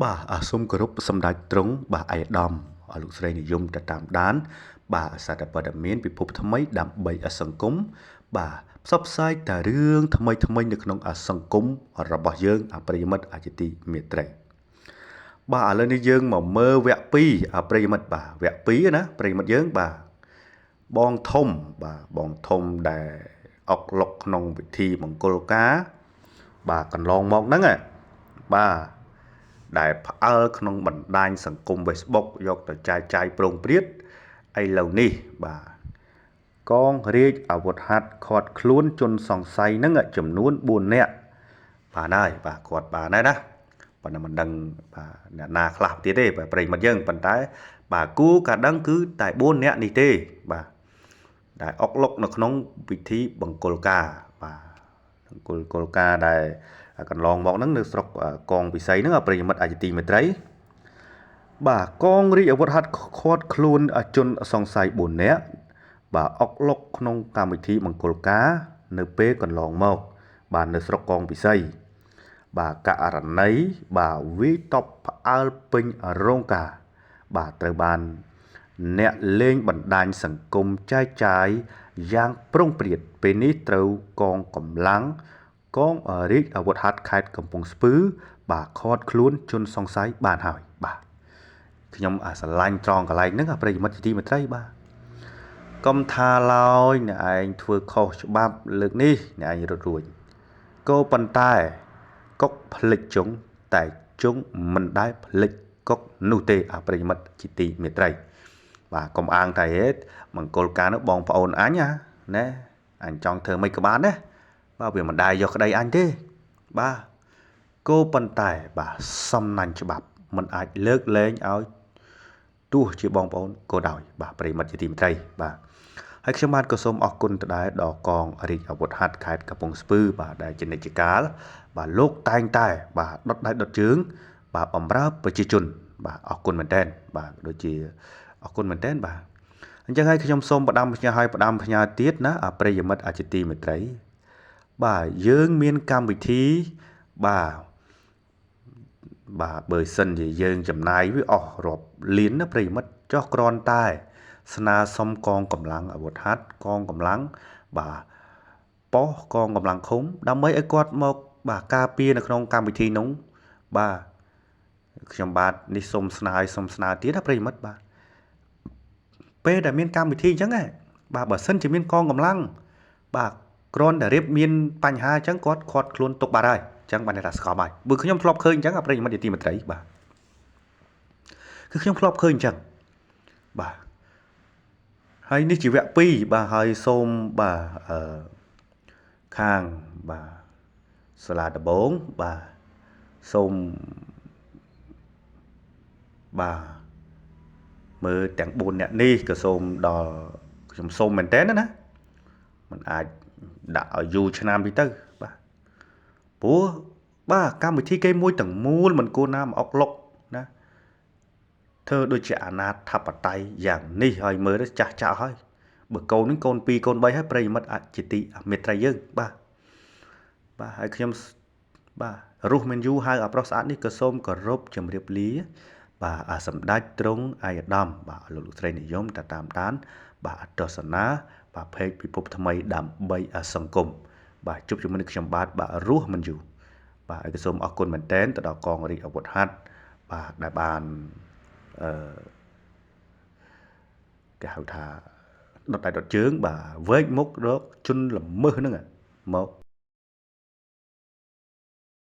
បាទសូមគោរពសម្ដេចទ្រង់បាទឯកឧត្តមលោកស្រីនិយមទៅតាមដាន បាទសារព័ត៌មានពិភពថ្មីដើម្បីសង្គមបាទផ្សព្វផ្សាយតែរឿងថ្មីថ្មីនៅក្នុងសង្គមរបស់យើងអប្រិយមិត្តអជាទីមេត្រីបាទឥឡូវនេះយើងមកមើលវគ្គ2អប្រិយមិត្តបាទវគ្គ2ណាប្រិយមិត្តយើងបាទបងធំបាទបងធំដែលអុកលុកក្នុងពិធីមង្គលការបាទកន្លងមកហ្នឹងបាទដែលផ្អើលក្នុងបណ្ដាញសង្គម Facebook យកទៅចែកចាយប្រងព្រាតឥឡូវនេះបាទកងរាជអាវុធហត្ថឃាត់ខ្លួនជនសង្ស័យនឹងចំនួន4នាក់បានហើយបាទគាត់បានហើយណាប៉ុន្តែមិនដឹងបាទអ្នកណាខ្លះទៀតទេបាទប្រិយមិត្តយើងប៉ុន្តែបាទគូកាដឹងគឺតែ4នាក់នេះទេបាទដែលអុកលុកនៅក្នុងពិធីបង្គោលការបាទបង្គោលការដែលកន្លងមកហ្នឹងនៅស្រុកកងពិសីហ្នឹងប្រិយមិត្តអជាទីមេត្រីបាទកងរាជអាវុធហត្ថឃាត់ខ្លួនជនសង្ស័យ4នាក់បាទអុកលុកក្នុងកម្មវិធីមង្គលការនៅពេលកន្លងមកបាទនៅស្រុកកងពិសីបាទករណីបាទវាយតប់ផ្អើលពេញរោងការបាទត្រូវបានអ្នកលេងបណ្ដាញសង្គមចែកចាយយ៉ាងប្រុងប្រៀបពេលនេះត្រូវកងកម្លាំងកងរាជអាវុធហត្ថខេត្តកំពង់ស្ពឺបាទឃាត់ខ្លួនជនសង្ស័យបានហើយបាទខ្ញុំអាស្រឡាញ់ត្រង់កន្លែងហ្នឹងប្រិយមិត្តជាទីមេត្រីបាទកុំថាឡើយអ្នកឯងធ្វើខុសច្បាប់លើកនេះអ្នកឯងរត់រួចក៏ប៉ុន្តែកុកភ្លេចជុងតែជុងមិនដែលភ្លេចកុកនោះទេអប្រិយមិត្តជាទីមេត្រីបាទកុំអាងតែហេតុមង្គលការនោះបងប្អូនអញណាអញចង់ធ្វើមិនក៏បានដែរបាទវាមិនដែលយកក្តីអញទេបាទគោប៉ុន្តែបាទសំណាញ់ច្បាប់មិនអាចលើកលែងឲ្យទោះជាបងប្អូនក៏ដោយបាទប្រិយមិត្តជាទីមេត្រីបាទហើយខ្ញុំបាទក៏សូមអរគុណទៅដែរដល់កងរាជអាវុធហត្ថខេត្តកំពង់ស្ពឺបាទដែលជានិច្ចកាលបាទលោកតែងតែបាទដុតដៃដុតជើងបាទបំរើប្រជាជនបាទអរគុណមែនទែនបាទដូចជាអរគុណមែនទែនបាទអញ្ចឹងហើយខ្ញុំសូមផ្ដាំផ្ញើឲ្យផ្ដាំផ្ញើទៀតណាអប្រិយមិត្តអជាទីមេត្រីបាទយើងមានកម្មវិធីបាទបាទបើសិនជាយើងចំណាយវាអស់រាប់លានណាប្រិយមិត្តចុះគ្រាន់តែស្នើសុំកងកម្លាំងអាវុធហត្ថកងកម្លាំងបាទប៉ុស្តិ៍កងកម្លាំងឃុំដើម្បីឲ្យគាត់មកបាទការពារនៅក្នុងកម្មវិធីនោះបាទខ្ញុំបាទនេះសូមស្នើសុំស្នើទៀតណាប្រិយមិត្តបាទពេលដែលមានកម្មវិធីអញ្ចឹងបាទបើសិនជាមានកងកម្លាំងបាទគ្រាន់តែរៀបមានបញ្ហាអញ្ចឹងគាត់ខាត់ខ្លួនទុកបាត់ហើយអញ្ចឹងបានថាស្កប់ហើយបើខ្ញុំធ្លាប់ឃើញអញ្ចឹងប្រិយមិត្តជាទីមេត្រីបាទគឺខ្ញុំធ្លាប់ឃើញអញ្ចឹងបាទហើយនេះជាវគ្គ2បាទហើយសូមបាទអឺខាងបាទសាលាដំបងបាទសូមបាទមើលទាំង4អ្នកនេះក៏សូមដល់ខ្ញុំសូមមែនតើណាมันអាចដាក់ឲ្យយូរឆ្នាំទីទៅបាទព្រោះបាទកម្មវិធីគេមួយទាំងមូលមិនគួរណាមកអុកលុកណាធ្វើដូចជាអាណាធបត័យយ៉ាងនេះហើយមើលទៅចាស់ចាស់ហើយបើកូននេះកូន2កូន3ហើយប្រិយមិត្តអជាទីមេត្រីយើងបាទបាទហើយខ្ញុំបាទរស់មិនយូរហៅអាប្រុសស្អាតនេះក៏សូមគោរពជម្រាបលាបាទសម្ដេចទ្រង់ឯកឧត្តមបាទលោកលោកស្រីនិយមតាមដានបាទទស្សនាបាទផេកពិភពថ្មីដើម្បីសង្គមបាទជួបជាមួយនឹងខ្ញុំបាទបាទរស់មិនយូរបាទហើយក៏សូមអរគុណមែនទែនទៅដល់កងរាជអាវុធហត្ថបាទដែលបានអឺគេហៅថាដុតដៃដុតជើងបាទវែកមុខរកជនល្មើសហ្នឹងមក